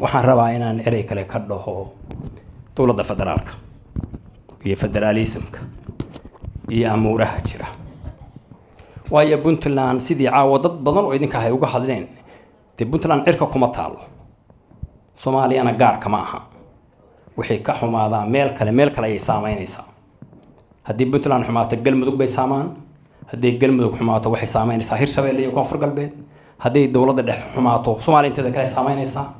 Waxaan rabaa inaan erey kale ka dhaho dowladda federaalka iyo federaalismka iyo amuuraha jira, waayo Puntland, sidii caawa dad badan oo idinka ay uga hadleen, dee Puntland cirka kuma taalo, Soomaaliyana gaarka ma aha. Waxay ka xumaadaa meel kale, meel kale ayay saameynaysaa. Haddii Puntland xumaato, Galmudug bay saamaan. Haddii Galmudug xumaato, waxay saameynaysaa Hirshabeelle iyo Koonfur Galbeed. Hadday dowladda dhexe xumaato, Soomaaliya inteeda kale saameynaysaa.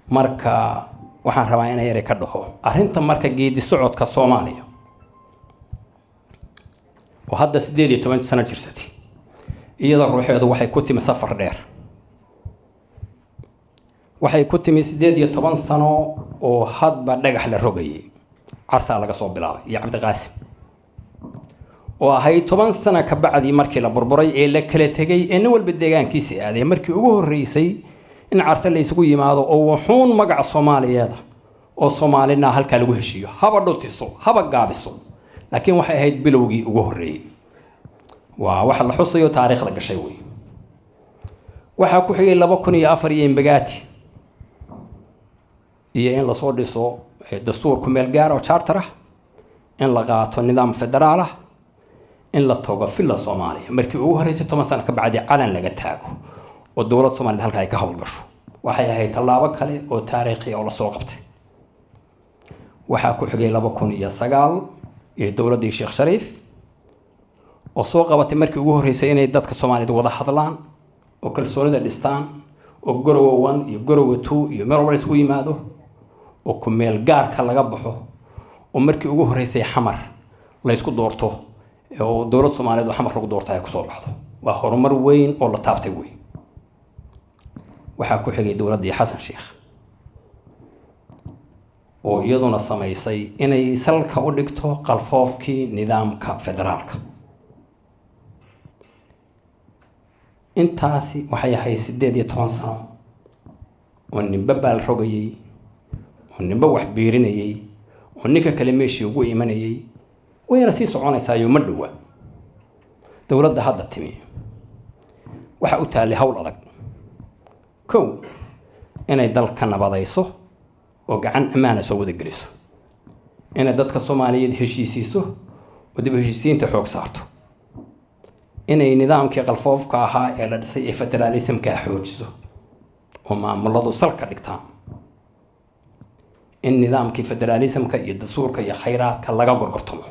Marka waxaan rabaa inay erey ka dhaho arrinta marka geedi socodka Soomaaliya oo hadda 18 sano jirsatay, iyadoo ruuxeedu waxay ku timi safar dheer. Waxay ku timi 18 sano oo hadba dhagax la rogayay. Cartaa laga soo bilaabay iyo Cabdiqaasim, oo ahayd 10 sano ka bacdii markii la burburay ee la kala tegay ee nin walba deegaankiisii aaday, markii ugu horreysay in Carta la isugu yimaado oo wuxuun magaca Soomaaliyeeda oo Soomaalina halkaa lagu heshiiyo, haba dhutiso, haba gaabiso, laakiin waxay ahayd bilowgii ugu horreeyey. Waa waxa la xusayo, taariikhda gashay wey. Waxaa ku xigay 2004 iyo Imbagaati iyo in lasoo dhiso dastuur ku meel gaar oo charter ah, in la qaato nidaam federaal ah, in la tago Villa Soomaaliya markii ugu horreysay 10 sano ka bacdi, calan laga taago oo dowlad Soomaaliyed halka ay ka howlgasho. Waxay ahayd tallaabo kale oo taariikhi oo lasoo qabtay. Waxaa ku xigay 2009 iyo dowladdii Sheekh Shariif oo soo qabatay markii ugu horreysay inay dadka Soomaaliyeed wada hadlaan oo kalsoonida dhistaan, oo Gorowa 1 iyo Gorowa 2 iyo meel walba la isugu yimaado oo ku meel gaarka laga baxo, oo markii ugu horreysay Xamar la ysku doorto oo dowlad Soomaaliyeed oo Xamar lagu doorto ay kusoo baxdo. Waa horumar weyn oo la taabtay weyn. Waxaa ku xigay dowladdii Xasan Sheekh oo iyaduna samaysay inay salka u dhigto qalfoofkii nidaamka federaalka. Intaasi waxay ahayd 18 sano oo ninba baal rogayey, oo ninba wax biirinayey, oo ninka kale meeshii ugu imanayey. Wayna sii soconaysaayo ma dhowa. Dowladda hadda timi waxa u taallay hawl adag: kow, inay dalka nabadayso oo gacan ammaana soo wada geliso, inay dadka Soomaaliyeed heshiisiiso oo dib heshiisiinta xoog saarto, inay nidaamkii qalfoofka ahaa ee la dhisay ee federaalismkaa xoojiso oo maamuladu salka dhigtaan, in nidaamkii federaalismka iyo dastuurka iyo khayraadka laga gorgortamo,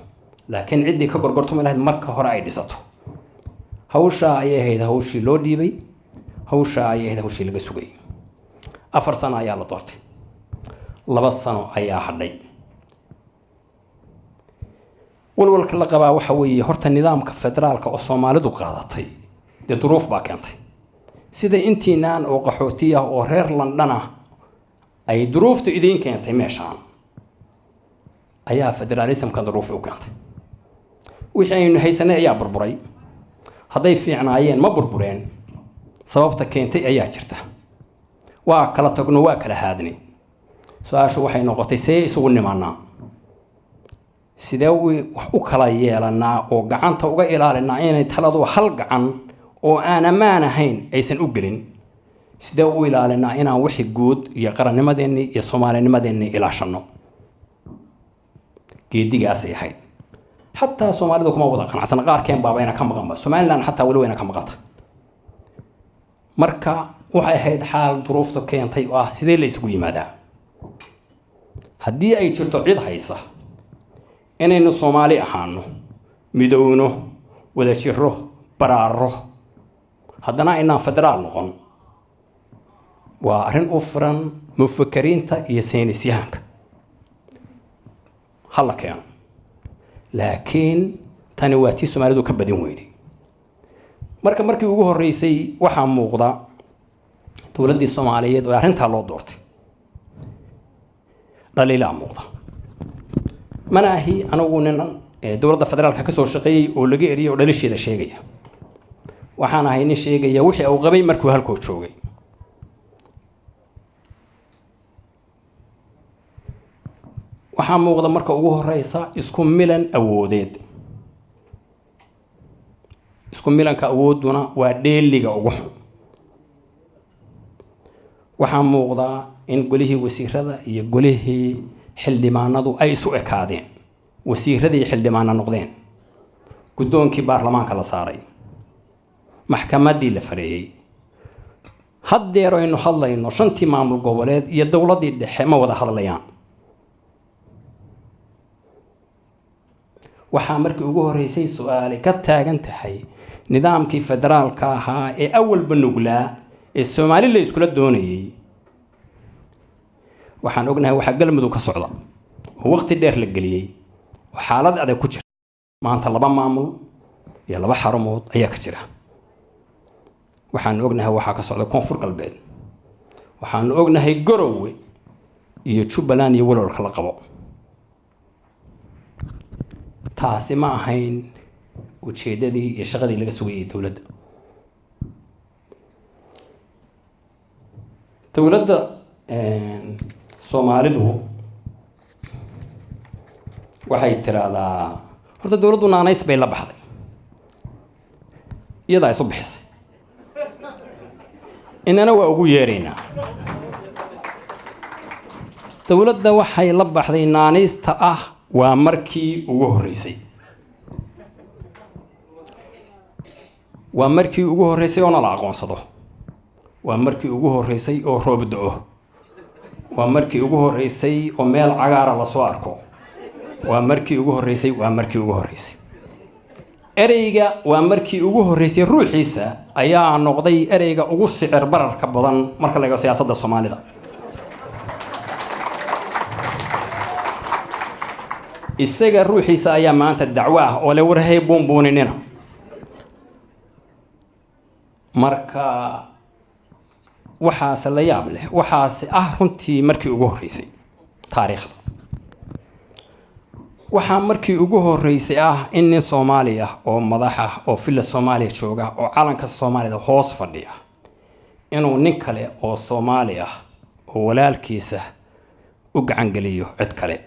laakiin ciddii ka gorgortami lahayd marka hore ay dhisato. Hawshaa ayay ahayd hawshii loo dhiibay, hawshaa ayay ahayd hawshii laga sugayay. 4 sano ayaa la doortay, 2 sano ayaa hadhay. Walwalka la qabaa waxa weeye, horta nidaamka federaalka oo Soomaalidu qaadatay dee duruuf baa keentay, sida intiinaan oo qaxooti ah oo reer London ah ay duruuftu idiin keentay meeshaan, ayaa federaalismka duruuf u keentay. Wixii aynu haysanay ayaa burburay. Hadday fiicnaayeen ma burbureen. Sababta keentay ayaa jirta. Waa kala tagno, waa kala haadnay. Su-aashu waxay noqotay: see isugu nimaanaa? Sidee wax u kala yeelanaa oo gacanta uga ilaalinaa inay taladu hal gacan oo aan ammaan ahayn aysan u gelin? Sidee u ilaalinaa inaan wixii guud iyo qarannimadeennii iyo Soomaalinimadeennii ilaashanno? Geedigaasay ahayd. Xataa Soomaalidu kuma wada qanacsana, qaarkeen baabayna ka maqanba. Somaliland xataa weli wayna ka maqanta. Marka waxay ahayd xaal duruufta keentay oo ah sidee la isugu yimaadaa. Haddii ay jirto cid haysa inaynu Soomaali ahaano, midowno, wada jiro, baraaro, haddana aynaan federaal noqon, waa arrin u furan mufakeriinta iyo saynisyahanka, ha la keeno. Laakiin tani waa tii Soomaalidu ka badin weyday. Marka markii ugu horreysay waxaa muuqda dowladdii Soomaaliyeed oo arrintaa loo doortay dhaliilaa muuqda. Mana ahi anigu nin dowladda federaalka ka soo shaqeeyey oo laga eriyay oo dhalisheeda sheegaya. Waxaan ahay nin sheegaya wixii uu qabay markuu halkoo joogay. Waxaa muuqda marka ugu horeysa isku milan awoodeed. Isku milanka awoodduna waa dheeliga ugu xun. Waxaa muuqdaa in golihii wasiirada iyo golihii xildhibaanadu ay isu ekaadeen, wasiiradii xildhibaano noqdeen, guddoonkii baarlamaanka la saaray, maxkamaddii la fareeyey. Haddeer aynu hadlayno, shantii maamul goboleed iyo dowladdii dhexe ma wada hadlayaan. Waxaa markii ugu horreysay su-aali ka taagan tahay nidaamkii federaalka ahaa ee awalba nuglaa ee Soomaali la iskula doonayey. Waxaan ognahay waxaa Galmudug ka socda oo waqti dheer la geliyey oo xaalad adag ku jira. Maanta laba maamul iyo laba xarumood ayaa ka jira. Waxaanu ognahay waxaa ka socda Koonfur Galbeed. Waxaanu ognahay Garowe iyo Jubbaland iyo walwalka la qabo. Taasi ma ahayn ujeeddadii iyo shaqadii laga sugayay dowladda. Dowladda Soomaalidu waxay tiraahdaa, horta dowladdu naanays bay la baxday, iyadaa isu bixisay, inana waa ugu yeeraynaa. Dowladda waxay la baxday naanaysta ah "waa markii ugu horreysay". Waa markii ugu horreysay oo nala aqoonsado, waa markii ugu horreysay oo roob do-o, waa markii ugu horreysay oo meel cagaara lasoo arko, waa markii ugu horreysay, waa markii ugu horreysay. Ereyga "waa markii ugu horreysay" ruuxiisa ayaa noqday ereyga ugu sicir bararka badan marka la eego siyaasadda Soomaalida. Isaga ruuxiisa ayaa maanta dacwo ah oo le warhay buunbuuninina. Marka waxaase la yaab leh, waxaase ah runtii markii ugu horreysay taariikhda, waxaa markii ugu horreysay ah in nin Soomaali ah oo madax ah oo Villa Soomaaliya jooga oo calanka Soomaalida hoos fadhiya inuu nin kale oo Soomaali ah oo walaalkiisa u gacangeliyo cid kale.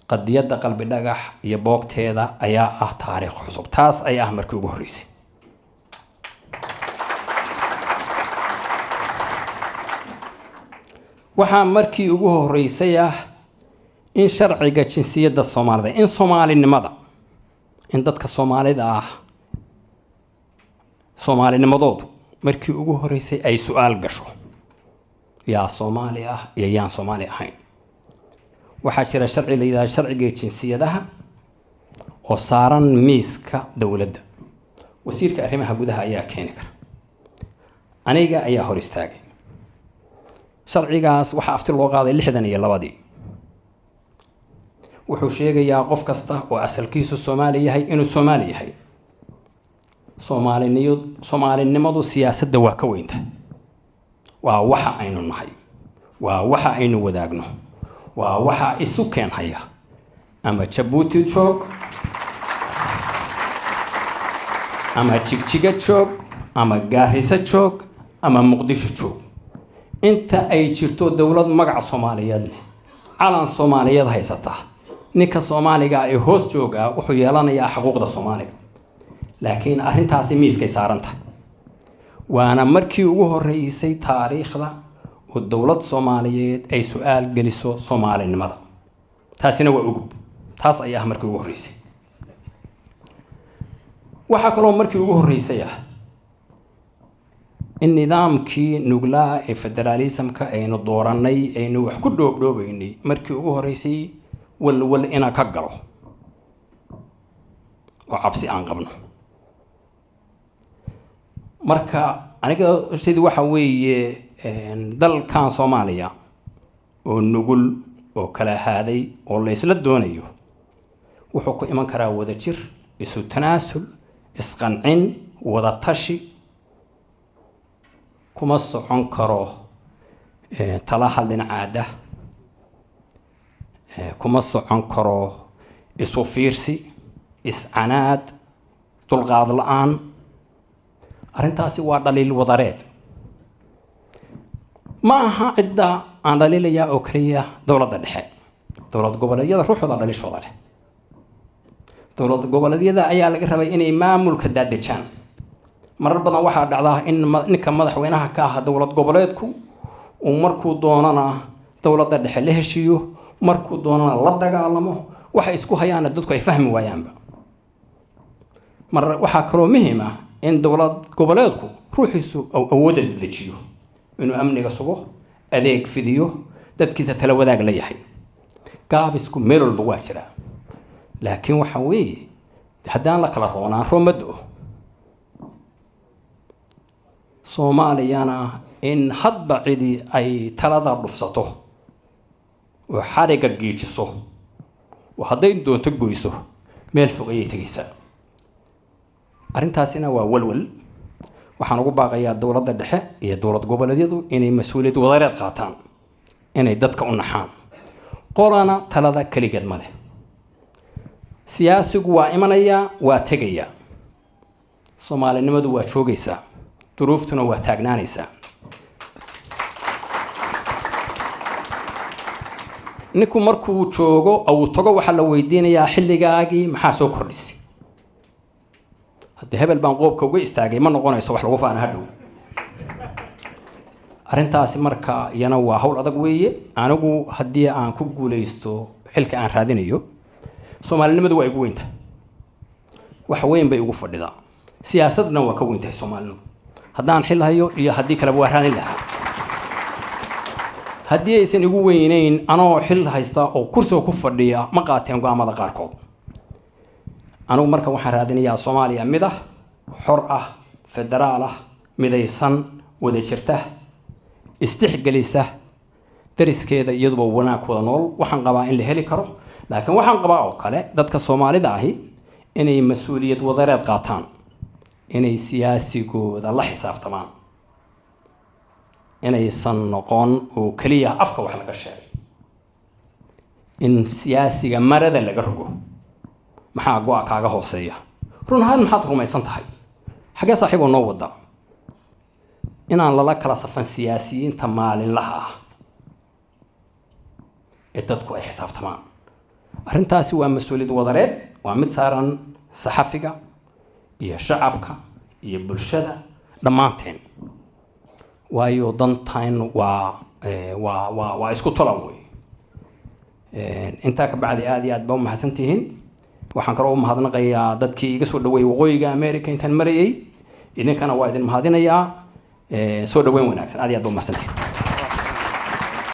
Qadiyadda Qalbi Dhagax iyo boogteeda ayaa ah taariikh cusub. Taas ayaa ah markii ugu horreysay. Waxaa markii ugu horreysay ah in sharciga jinsiyadda Soomaalida, in soomaalinimada, in dadka Soomaalida ah soomaalinimadoodu markii ugu horreysay ay su-aal gasho: yaa Soomaali ah iyo yaan Soomaali ahayn? Waxaa jira sharci la yidhahda sharciga jinsiyadaha oo saaran miiska dowladda. Wasiirka arrimaha gudaha ayaa keeni kara, aniga ayaa hor istaagay sharcigaas. Waxaa afti loo qaaday 62-dii. Wuxuu sheegayaa qof kasta oo asalkiisu Soomaali yahay inuu Soomaali yahay. Soomaaliniyo soomaalinimadu siyaasadda waa ka weynta. Waa waxa aynu nahay, waa waxa aynu wadaagno, waa waxa isu keenhaya. Ama Jabuuti joog, ama Jigjiga joog, ama Gaariso joog, ama Muqdisho joog, inta ay jirto dowlad magaca Soomaaliyeed leh, calan Soomaaliyeed haysata, ninka Soomaaliga ee hoos joogaa wuxuu yeelanayaa xuquuqda Soomaaliga. Laakiin arrintaasi miiskay saaranta, waana markii ugu horreysay taariikhda oo dowlad Soomaaliyeed ay su-aal geliso soomaalinimada. Taasina waa ugub. Taas ayaa ah markii ugu horreysay. Waxaa kaloo markii ugu horreysay ah in nidaamkii nuglaa ee federaalismka aynu doorannay, aynu wax ku dhoobdhoobeynay, markii ugu horreysay walwal inaan ka galo oo cabsi aan qabno. Marka aniga horteydu waxa weeye, dalkan Soomaaliya oo nugul oo kala haaday oo laysla doonayo wuxuu ku iman karaa wadajir, isu tanaasul, isqancin, wada tashi. Kuma socon karo tala hal dhinacaada, kuma socon karo isu fiirsi, iscanaad, dulqaad la-aan. Arrintaasi waa dhaliil wadareed. Ma aha cidda aan dhaliilayaa oo keliya dowladda dhexe. Dowlad goboleedyada ruuxooda dhaliishooda leh. Dowlad goboleedyada ayaa laga rabay inay maamulka daadejaan. Marar badan waxaa dhacdaa in ninka madaxweynaha ka ah dowlad goboleedku uu markuu doonana dowladda dhexe la heshiiyo, markuu doonana la dagaalamo, waxay isku hayaana dadku ay fahmi waayaanba. Mar waxaa kaloo muhiim ah in dowlad goboleedku ruuxiisu uu awoodda dejiyo, inuu amniga sugo, adeeg fidiyo, dadkiisa tala wadaag la yahay. Gaabisku meel walba waa jiraa, laakiin waxa weeye haddaan la kala roonaan roo ma do-o. Soomaaliyana in hadba cidi ay talada dhufsato oo xariga giijiso oo hadday doonto goyso, meel fog ayay tegaysaa. Arrintaasina waa walwal. Waxaan ugu baaqayaa dowladda dhexe iyo dowlad goboleedyadu inay mas-uuliyad wadareed qaataan, inay dadka u naxaan. Qolana talada keligeed ma leh. Siyaasigu waa imanayaa, waa tegayaa, soomaalinimadu waa joogaysaa, duruuftuna waa taagnaanaysaa. Ninku markuu joogo uu tago, waxaa la weydiinayaa xilligaagii maxaa soo kordhisay. Haddii hebel baan qoobka uga istaagay, ma noqonayso wax lagu faana hadhow arrintaasi. Marka iyana waa hawl adag weeye. Anigu haddii aan ku guuleysto xilka aan raadinayo, soomaalinimadu waa igu weynta, wax weyn bay igu fadhidaa. Siyaasadna waa ka weyn tahay soomaalinimu. Haddaan xil hayo iyo haddii kaleba waa raadin lahaa. Haddii aysan igu weyneyn, anoo xil haysta oo kursiga ku fadhiya ma qaateen go-aamada qaarkood. Anigu marka waxaan raadinayaa Soomaaliya mid ah, xor ah, federaal ah, midaysan, wada jirta, istixgelisa dariskeeda, iyaduba wanaag wada nool. Waxaan qabaa in la heli karo, laakiin waxaan qabaa oo kale dadka soomaalida ahi inay mas-uuliyad wadareed qaataan, inay siyaasigooda la xisaabtamaan, inaysan noqon oo keliya afka wax laga sheegay, in siyaasiga marada laga rogo. Maxaa go-a kaaga hooseeya? Run ahaan maxaad rumaysan tahay? Xaggee saaxiiboo noo wada? Inaan lala kala safan siyaasiyiinta maalinlaha ah ee dadku ay xisaabtamaan. Arrintaasi waa mas-uuliyad wadareed, waa mid saaran saxafiga iyo shacabka iyo bulshada dhammaanteen, waayo dantan waa isku tola wey. Intaa ka bacdi, aad iyo aad baa umahadsan tihiin. Waxaan kaloo u mahadnaqayaa dadkii iga soo dhaweeyey waqooyiga America intaan marayay. Idinkana waa idin mahadinayaa. Soo dhaweyn wanaagsan. Aad iyo aad baa umahadsantihiin.